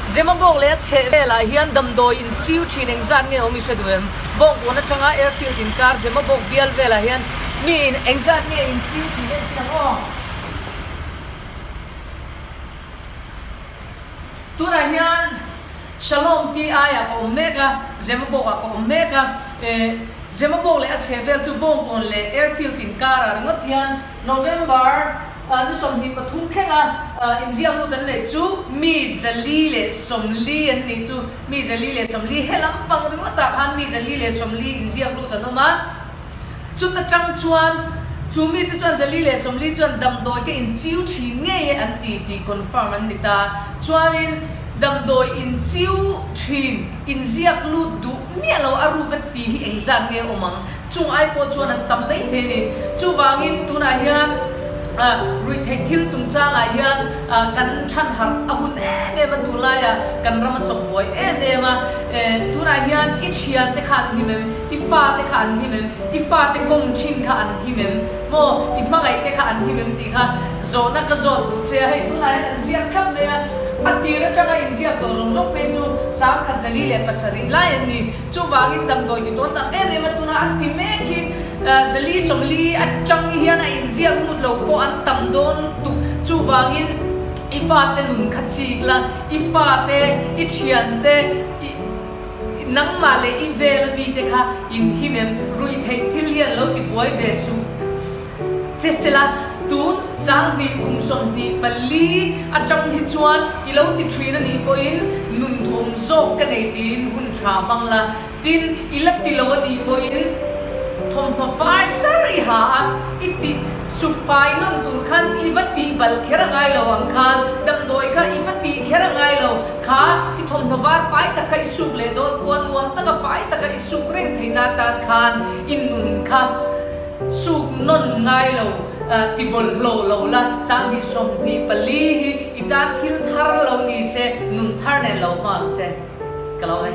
Zemabawk leh a chheh velah hian damdawi in chiu thin engzat nge awm i hre duh em? Bawngkawn atanga airfield inkar Zemabawk bial velah hian mi in engzat nge in chiu thin en chiang aw? Tunah hian Shalom tih aiah ka awm mek a, Zemabawkah ka awm mek a, Zemabawk leh a chheh vel chu Bawngkawn leh airfield inkarah ringawt hian November ni 23 thlenga inziak lut an neih chu mi 440 an nih chu. Mi 440 he lampang ringawtah khan mi 440 inziak lut an awm a. Chuta tang chuan chu mite chuan 440 chuan damdawi ka inchiu thin ngei e an ti tih confirm an ni ta. Chuanin damdawi inchiu thin inziak lut duh miah lo a ruk a ti hi engzat nge awm ang? Chung ai pawh chuan an tam mai thei a ni. Chuvangin tunah hian ruihtheih thil chungchangah hian kan thanharh a hun em em a, tunlaiah kan ram a chawp buai em em a. Tunah hian i thiante kha an him em? I fate kha an him em? I fate kawng thin kha an him em? Maw i hmangaihte kha an him em tih kha zawhna ka zawt duh che a. Hei tunah hian an ziak thlap mai a, a tir atanga inziak tawh zawng zawng phei chu 1407 lai an ni. Chuvangin damdawi ti tawn tak em em a tuna a ti mek hi 440 atang hian a inziak lut lo pawh an tam dawn lutuk. Chuvangin i fate nun kha chik la, i fate, i thiante, i nangmah leh i vel a mite kha inhim em? Ruihtheih thil hian lo ti buai ve suh che sela, tun 2024 atang hi chuan i lo ti thin a nih pawhin nun duhawm zawk ka nei tiin hun tha hmang la, tin i la ti lo a nih pawhin thawmhnaw var sar i ha a, i tih sufai nawn tur khan i va tih bal kher a ngai lo ang khan damdawi kha i va tih kher a ngai lo kha i thawmhnaw var fai tak kha i suk leh dawn pawh a nuam taka fai taka i suk reng theihna atan khan i nun kha Suk nawn ngai lo, ti bawlhhlawh lo la, 2024 hi i tan thil thar lo ni se, nun thar nen lo hma ang che. Ka lo e.